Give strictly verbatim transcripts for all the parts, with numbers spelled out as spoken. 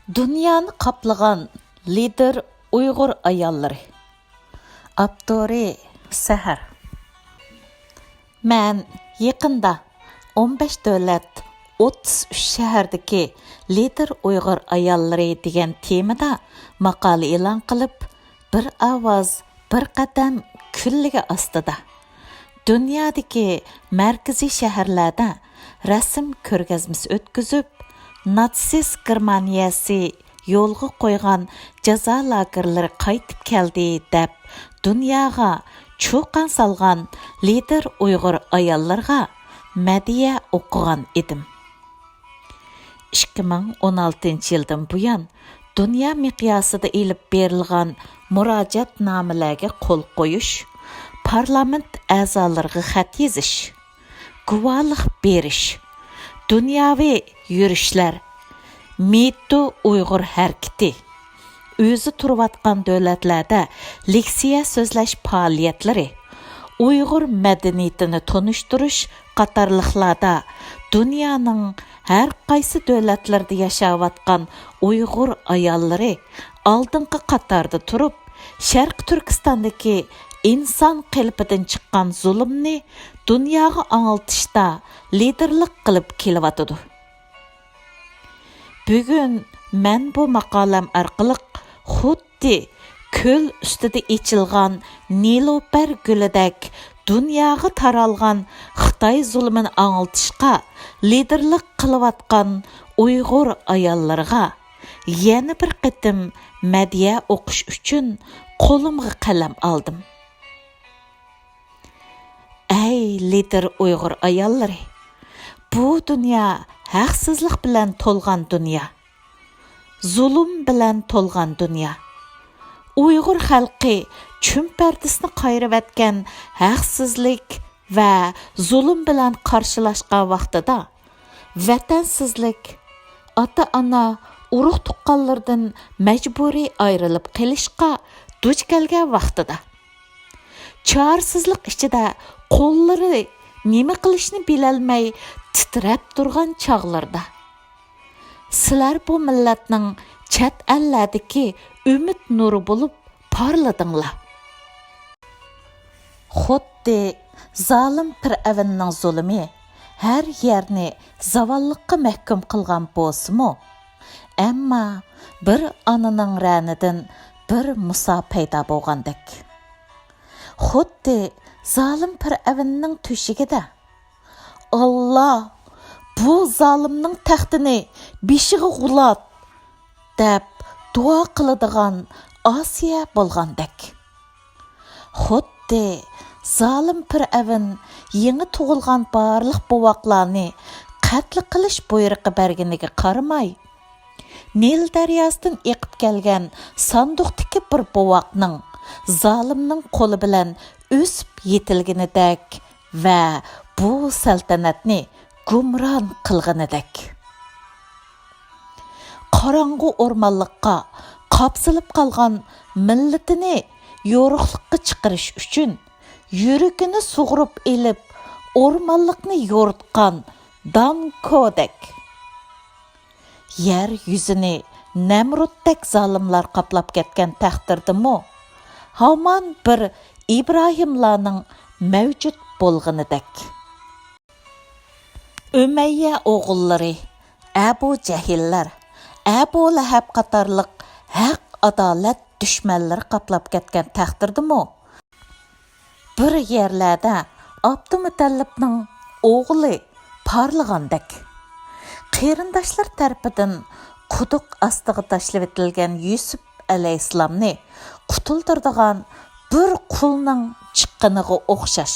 دۇنيانى قاپلىغان لىدېر ئۇيغۇر ئاياللىرى. ئاپتورى سەھەر. مەن يېقىندا ئون بەش دۆلەت، ئوتتۇز ئۈچ شەھەردىكى لىدېر ئۇيغۇر ئاياللىرى دېگەن تېمىدا ماقالە ئېلان قىلىپ، بىر ئاۋاز، بىر قەدەم كۈنلىكى ئاستىدا دۇنيادىكى مەركىزىي شەھەرلەردە رەسىم كۆرگەزمىسى ئۆتكۈزۈپ، ناتسىست گېرمانىيەسى يولغا قويغان جازا لاگېرلىرى قايتىپ كەلدى دەپ، دۇنياغا چۇقان سالغان لىدېر ئۇيغۇر ئاياللىرىغا مەدھىيە ئوقۇغان ئىدىم. ئىككى مىڭ ئون ئالتىنچى يىلدىن بۇيان، دۇنيا مىقياسىدا ئېلىپ بېرىلغان مۇراجىئەتنامىلەرگە قول قويۇش، پارلامېنت ئەزالىرىغا خەت يېزىش، گۇۋاھلىق بېرىش، دۇنياۋى يۈرۈشلەر، مىتۇ ئۇيغۇر ھەرىكىتى، ئۆزى تۇرۇۋاتقان دۆلەتلەردە لېكسىيە سۆزلەش پائالىيەتلىرى، ئۇيغۇر مەدەنىيىتىنى تونۇشتۇرۇش قاتارلىقلاردا دۇنيانىڭ ھەر قايسى دۆلەتلىرىدە ياشاۋاتقان ئۇيغۇر ئاياللىرى ئالدىنقى قاتاردا تۇرۇپ، شەرقىي تۈركىستاندىكى ئىنسان قېلىپىدىن چىققان زۇلۇمنى دۇنياغا ئاڭلىتىشتا لىدېرلىق قىلىپ كېلىۋاتىدۇ. بۈگۈن مەن بۇ ماقالەم ئارقىلىق خۇددى كۆل ئۈستىدە ئېچىلغان نېلۇپەر گۈلىدەك دۇنياغا تارالغان خىتاي زۇلۇمىنى ئاڭلىتىشقا لىدېرلىق قىلىۋاتقان ئۇيغۇر ئاياللىرىغا يەنە بىر قېتىم مەدھىيە ئوقۇش ئۈچۈن قولۇمغا قەلەم ئالدىم. ئەي لىدېر ئۇيغۇر ئاياللىرى! بۇ دۇنيا ھەقسىزلىق بىلەن تولغان دۇنيا. زۇلۇم بىلەن تولغان دۇنيا. ئۇيغۇر خەلقى چۈمپەردىسىنى قايرىۋەتكەن ھەقسىزلىك ۋە زۇلۇم بىلەن قارشىلاشقان ۋاقتىدا، ۋەتەنسىزلىك، ئاتا-ئانا، ئۇرۇق-تۇغقانلىرىدىن مەجبۇرىي ئايرىلىپ قېلىشقا دۇچ كەلگەن ۋاقتىدا، چارىسىزلىق ئىچىدە قوللىرى نېمە قىلىشنى بىلەلمەي تىترەپ تۇرغان چاغلىرىدا، سىلەر بۇ مىللەتنىڭ چەت ئەللەردىكى ئۈمىد نۇرى بولۇپ پارلىدىڭلار. خۇددى زالىم پىرئەۋننىڭ زۇلۇمى ھەر يەرنى زاۋاللىققا مەھكۇم قىلغان بولسىمۇ، ئەمما بىر ئانىنىڭ رەنىدىن بىر مۇسا پەيدا بولغاندەك. خۇددى زالىم پىرئەۋننىڭ تۆشۈكىدە، «ئاللا، بۇ زالىمنىڭ تەختىنى بېشىغا غۇلات!» دەپ دۇئا قىلىدىغان ئاسىيە بولغاندەك. خۇددى زالىم پىرئەۋن يېڭى تۇغۇلغان بارلىق بوۋاقلارنى قەتل قىلىش بۇيرۇقى بەرگىنىگە قارىماي، نىل دەرياسىدىن ئېقىپ كەلگەن ساندۇقتىكى بىر بوۋاقنىڭ زالىمنىڭ قولى بىلەن ئۆسۈپ يېتىلگىنىدەك ۋە بۇ سەلتەنەتنى گۇمران قىلغىنىدەك. قاراڭغۇ ئورمانلىققا قاپسىلىپ قالغان مىللىتىنى يورۇقلۇققا چىقىرىش ئۈچۈن يۈرىكىنى سۇغۇرۇپ ئېلىپ، ئورمانلىقنى يورۇتقان دانكودەك. يەر يۈزىنى نەمرۇتتەك زالىملار قاپلاپ كەتكەن تەقدىردىمۇ، ھامان بىر ئىبراھىملارنىڭ مەۋجۇت بولغىنىدەك. ئۈمەييە ئوغۇللىرى، ئەبۇ جەھىللەر، ئەبۇ لەھەب قاتارلىق ھەق-ئادالەت دۈشمەنلىرى قاپلاپ كەتكەن تەقدىردىمۇ، بىر يەرلەردە ئابدۇمۇتەللىپنىڭ ئوغلى پارلىغاندەك، قېرىنداشلار تەرىپىدىن قۇدۇق ئاستىغا تاشلىۋېتىلگەن يۈسۈپ ئەلەيھىسسالامنى قۇتۇلدۇرىدىغان بىر قۇلنىڭ چىققىنىغا ئوخشاش.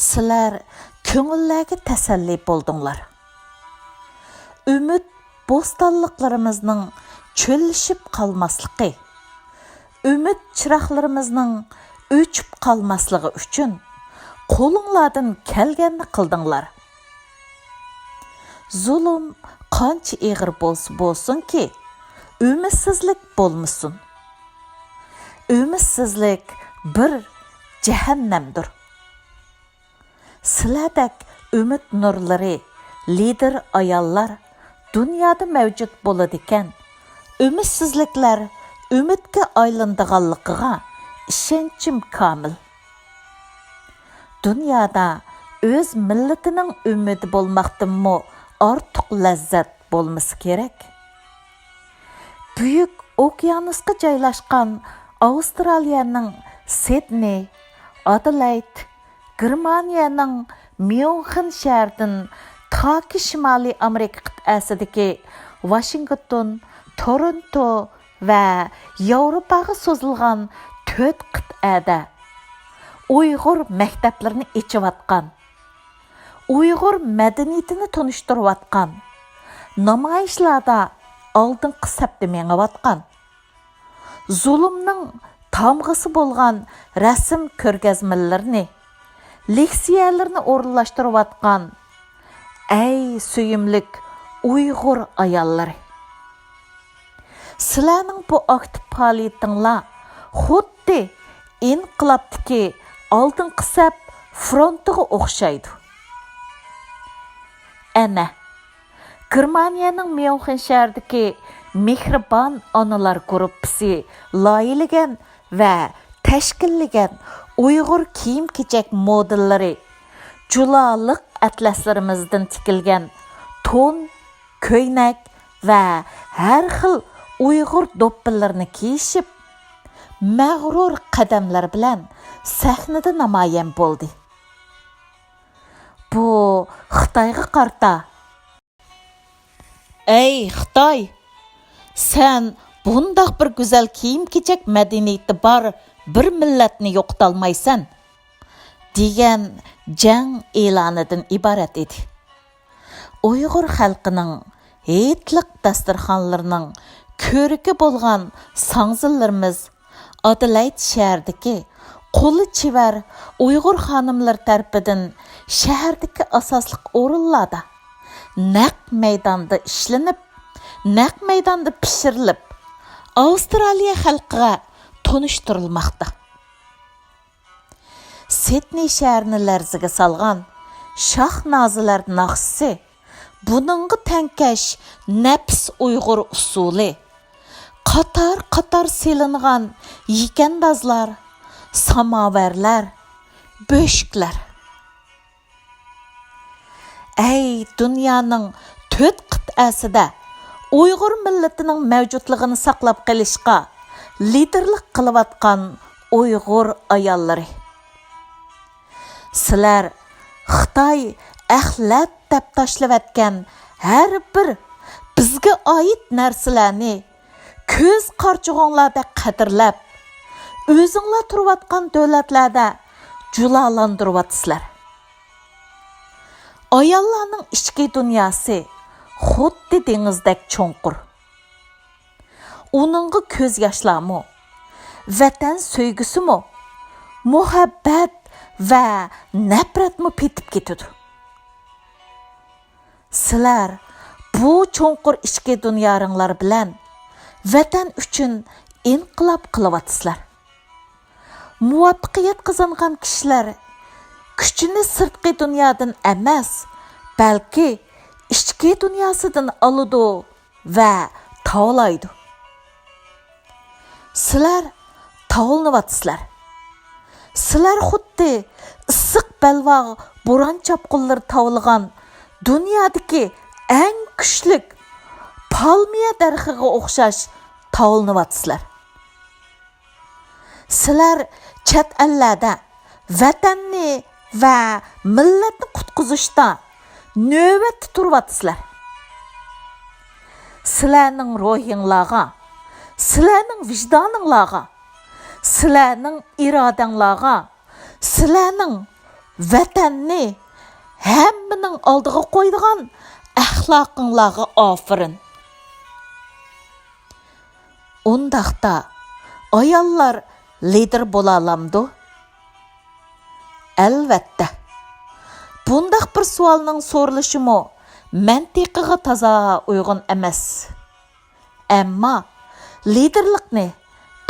سىلەر كۆڭۈللەرگە تەسەللى بولدۇڭلار. ئۈمىد بوستانلىقلىرىمىزنىڭ چۆللىشىپ قالماسلىقى، ئۈمىد چىراغلىرىمىزنىڭ ئۆچۈپ قالماسلىقى ئۈچۈن قولۇڭلاردىن كەلگەننى قىلدىڭلار. زۇلۇم قانچە ئېغىر بولسا بولسۇنكى، ئۈمىدسىزلىك بولمىسۇن. ئۈمىدسىزلىك بىر جەھەننەمدۇر. سىلەردەك ئۈمىد نۇرلىرى، لىدېر ئاياللار دۇنيادا مەۋجۇت بولىدىكەن. ئۈمىدسىزلىكلەر ئۈمىدكە ئايلىنىدىغانلىقىغا ئىشەنچىم كامىل. دۇنيادا ئۆز مىللىتىنىڭ ئۈمىدى بولماقتىنمۇ ئارتۇق لەززەت بولمىسا كېرەك. بۈيۈك ئوكيانۇسقا جايلاشقان ئاۋسترالىيەنىڭ سىدنېي، ئادېلايد، گېرمانىيەنىڭ ميۇنخېن شەھىرىدىن تاكى شىمالىي ئامېرىكا قىتئەسىدىكى ۋاشىنگتون، تورونتو ۋە ياۋروپاغا سوزۇلغان تۆت قىتئەدە ئۇيغۇر مەكتەپلىرىنى ئېچىۋاتقان، ئۇيغۇر مەدەنىيىتىنى تونۇشتۇرۇۋاتقان، نامايىشلاردا ئالدىنقى سەپتە مېڭىۋاتقان، زۇلۇمنىڭ تامغىسى بولغان رەسىم كۆرگەزمىلىرىنى، لېكسىيەلىرىنى ئورۇنلاشتۇرۇۋاتقان، ئەي سۆيۈملۈك ئۇيغۇر ئاياللىرى! سىلەرنىڭ بۇ ئاكتىپ پائالىيىتىڭلار خۇددى ئىنقىلابتىكى ئالدىنقى سەپ فرونتىغا ئوخشايدۇ. ئەنە، گېرمانىيەنىڭ ميۇنخېن شەھىرىدىكى مېھرىبان ئانىلار گۇرۇپپىسى لايىھىلىگەن ۋە تەشكىللىگەن ئۇيغۇر كىيىم-كېچەك مودېللىرى جۇلالىق ئەتلەسلىرىمىزدىن تىكىلگەن تون، كۆينەك ۋە ھەر خىل ئۇيغۇر دوپپىلىرىنى كىيىشىپ، مەغرۇر قەدەملەر بىلەن سەھنىدە نامايان بولدى. بۇ خىتايغا قارىتا، «ئەي خىتاي، سەن بۇنداق بىر گۈزەل كىيىم-كېچەك مەدەنىيىتى بار بىر مىللەتنى يوقىتالمايسەن» دېگەن جەڭ ئېلانىدىن ئىبارەت ئىدى. ئۇيغۇر خەلقىنىڭ ھېيتلىق داستىخانلىرىنىڭ كۆركى بولغان ساڭزىلىرىمىز ئادېلايد شەھىرىدىكى قولى چېۋەر ئۇيغۇر خانىملىرى تەرىپىدىن شەھەردىكى ئاساسلىق ئورۇنلاردا نەق مەيداندا ئىشلىنىپ، نەق مەيداندا پىشۇرۇلۇپ، ئاۋسترالىيە خەلقىگە تونۇشتۇرۇلماقتا. سىدنېي شەھىرىنى لەرزىگە سالغان شاھنازىلەر ناخشىسى، بۇنىڭغا تەڭكەش نەپىس ئۇيغۇر ئۇسسۇلى، قاتار-قاتار سېلىنغان يېكەندازلار، ساماۋەرلەر، بۆشۈكلەر. ئەي دۇنيانىڭ تۆت قىتئەسىدە ئۇيغۇر مىللىتىنىڭ مەۋجۇتلۇقىنى ساقلاپ قېلىشقا لىدىرلىق قىلىۋاتقان ئۇيغۇر ئاياللىرى! سىلەر خىتاي ئەخلەت دەپ تاشلىۋەتكەن ھەر بىر بىزگە ئائىت نەرسىلەرنى كۆز قارىچۇقۇڭلاردەك قەدىرلەپ، ئۆزۈڭلار تۇرۇۋاتقان دۆلەتلەردە جۇلالاندۇرۇۋاتىسىلەر. ئاياللارنىڭ ئىچكى دۇنياسى خۇددى دېڭىزدەك چوڭقۇر. ئۇنىڭغا كۆز ياشلارمۇ، ۋەتەن سۆيگۈسىمۇ، مۇھەببەت ۋە نەپرەتمۇ پېتىپ كېتىدۇ. سىلەر بۇ چوڭقۇر ئىچكى دۇنياڭلار بىلەن ۋەتەن ئۈچۈن ئىنقىلاب قىلىۋاتىسىلەر. مۇۋەپپەقىيەت قازانغان كىشىلەر كۈچىنى سىرتقى دۇنيادىن ئەمەس، بەلكى ئىچكى دۇنياسىدىن ئالىدۇ ۋە تاۋلايدۇ. سىلەر تاۋلىنىۋاتىسىلەر. سىلەر خۇددى ئىسسىق بەلباغ بوران-چاپقۇنلىرى تاۋلىغان دۇنيادىكى ئەڭ كۈچلۈك پالمىيە دەرىخىگە ئوخشاش تاۋلىنىۋاتىسىلەر. سىلەر چەت ئەللەردە ۋەتەننى ۋە مىللەتنى قۇتقۇزۇشتا نۆۋەتتە تۇرۇۋاتىسىلەر. سىلەرنىڭ روھىڭلارغا، سىلەرنىڭ ۋىجدانىڭلارغا، سىلەرنىڭ ئىرادەڭلارغا، سىلەرنىڭ ۋەتەننى ھەممىنىڭ ئالدىغا قويىدىغان ئەخلاقىڭلارغا ئاپىرىن! ئۇنداقتا ئاياللار لىدىر بولالامدۇ؟ ئەلۋەتتە. بۇنداق بىر سوئالنىڭ سورىلىشىمۇ مەنتىقىغا تازا ئۇيغۇن ئەمەس. ئەمما لىدىرلىقنى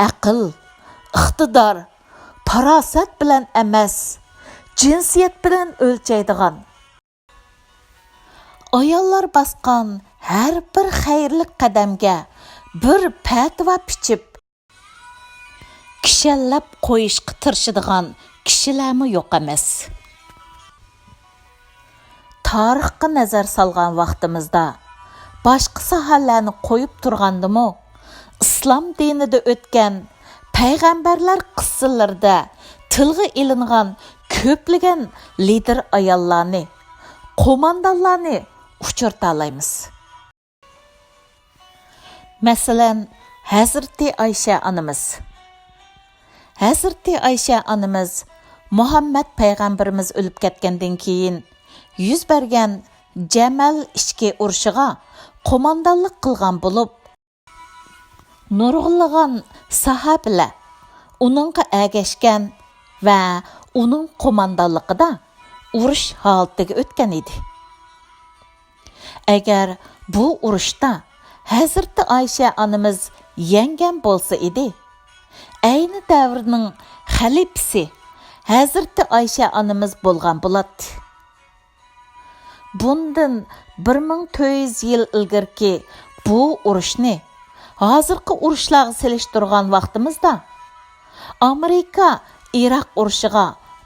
ئەقىل، ئىقتىدار، پاراسەت بىلەن ئەمەس، جىنسىيەت بىلەن ئۆلچەيدىغان، ئاياللار باسقان ھەر بىر خەيرلىك قەدەمگە بىر پەتىۋا پىچىپ، كىشەنلەپ قويۇشقا تىرىشىدىغان كىشىلەرمۇ يوق ئەمەس. تارىخقا نەزەر سالغان ۋاقتىمىزدا، باشقا ساھەلەرنى قويۇپ تۇرغاندىمۇ، ئىسلام دىنىدا ئۆتكەن پەيغەمبەرلەر قىسسىلىرىدە تىلغا ئېلىنغان كۆپلىگەن لىدىر ئاياللارنى، قوماندانلارنى ئۇچرىتالايمىز. مەسىلەن، ھەزرىتى ئايشە ئانىمىز. ھەزرىتى ئايشە ئانىمىز مۇھەممەد پەيغەمبىرىمىز ئۆلۈپ كەتكەندىن كېيىن يۈز بەرگەن جەمەل ئىچكى ئۇرۇشىغا قوماندانلىق قىلغان بولۇپ، نۇرغۇنلىغان ساھابىلەر ئۇنىڭغا ئەگەشكەن ۋە ئۇنىڭ قوماندانلىقىدا ئۇرۇش ھالىتىگە ئۆتكەن ئىدى. ئەگەر بۇ ئۇرۇشتا ھەزرىتى ئايشە ئانىمىز يەڭگەن بولسا ئىدى، ئەينى دەۋرنىڭ خەلىپىسى ھەزرىتى ئايشە ئانىمىز بولغان بولاتتى. بۇندىن بىر مىڭ تۆت يۈز يىل ئىلگىرىكى بۇ ئۇرۇشنى ھازىرقى ئۇرۇشلارغا سېلىشتۇرغان ۋاقتىمىزدا، ئامېرىكا ئىراق ئۇرۇشىغا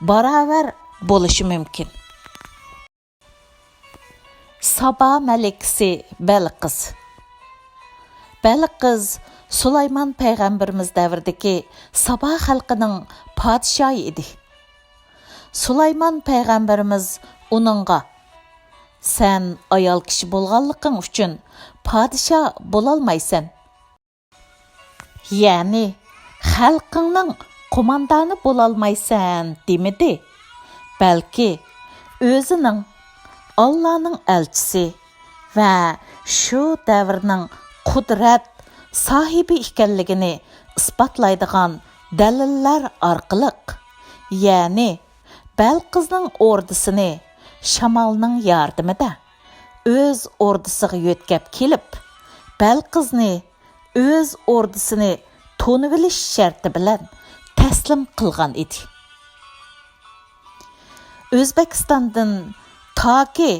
باراۋەر بولۇشى مۇمكىن. سابا مەلىكىسى بەلقىس. بەلقىس سۇلايمان پەيغەمبىرىمىز دەۋرىدىكى سابا خەلقىنىڭ پادىشاھى ئىدى. سۇلايمان پەيغەمبىرىمىز ئۇنىڭغا، «سەن ئايال كىشى بولغانلىقىڭ ئۈچۈن پادىشاھ بولالمايسەن.» يەنى، «خەلقىڭنىڭ قوماندانى بولالمايسەن» دېمىدى، بەلكى ئۆزىنىڭ ئاللانىڭ ئەلچىسى ۋە شۇ دەۋرنىڭ قۇدرەت ساھىبى ئىكەنلىكىنى ئىسپاتلايدىغان دەلىللەر ئارقىلىق، يەنى بەلقىزنىڭ ئوردىسىنى شامالنىڭ ياردىمىدە ئۆز ئوردىسىغا يۆتكەپ كېلىپ، بەلقىزنى ئۆز ئوردىسىنى تونۇۋېلىش شەرتى بىلەن تەسلىم قىلغان ئىدى. ئۆزبېكىستاندىن تاكى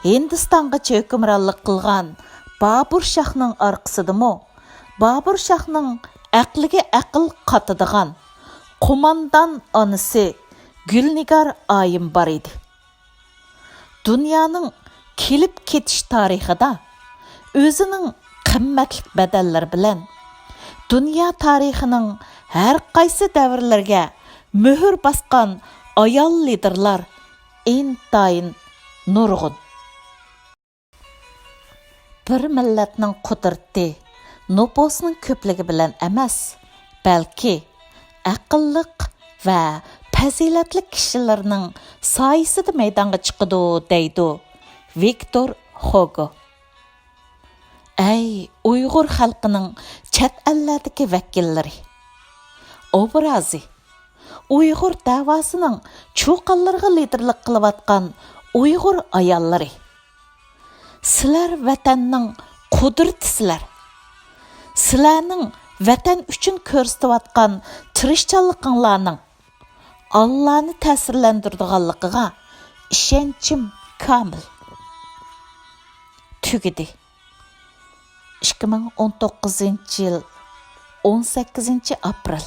ھىندىستانغىچە ھۆكۈمرانلىق قىلغان بابۇر شاھنىڭ ئارقىسىدىمۇ بابۇر شاھنىڭ ئەقلىگە ئەقىل قاتىدىغان قوماندان ئانىسى گۈلنىگار ئايىم بار ئىدى. دۇنيانىڭ كېلىپ كېتىش تارىخىدا ئۆزىنىڭ قىممەتلىك بەدەللىرى بىلەن دۇنيا تارىخىنىڭ ھەر قايسى دەۋرلىرىگە مۆھۈر باسقان ئايال لىدېرلار ئىنتايىن نۇرغۇن. بىر مىللەتنىڭ قۇدرىتى نوپۇسنىڭ كۆپلۈكى بىلەن ئەمەس، بەلكى ئەقىللىق ۋە پەزىلەتلىك كىشىلەرنىڭ سايىسىدا مەيدانغا چىقىدۇ، دەيدۇ ۋىكتور ھوگو. ئەي ئۇيغۇر خەلقىنىڭ چەت ئەللەردىكى ۋەكىللىرى! ئوبرازى، ئۇيغۇر دەۋاسىنىڭ چۇقانلىرىغا لىدىرلىق قىلىۋاتقان ئۇيغۇر ئاياللىرى! سىلەر ۋەتەننىڭ قۇدرىتىسىلەر! سىلەرنىڭ ۋەتەن ئۈچۈن كۆرسىتىۋاتقان تىرىشچانلىقىڭلارنىڭ ئاللانى تەسىرلەندۈرىدىغانلىقىغا ئىشەنچىم كامىل. تۈگىدى. ئىككى مىڭ ئون توققۇزىنچى يىل، ئون سەككىزىنچى ئاپرېل.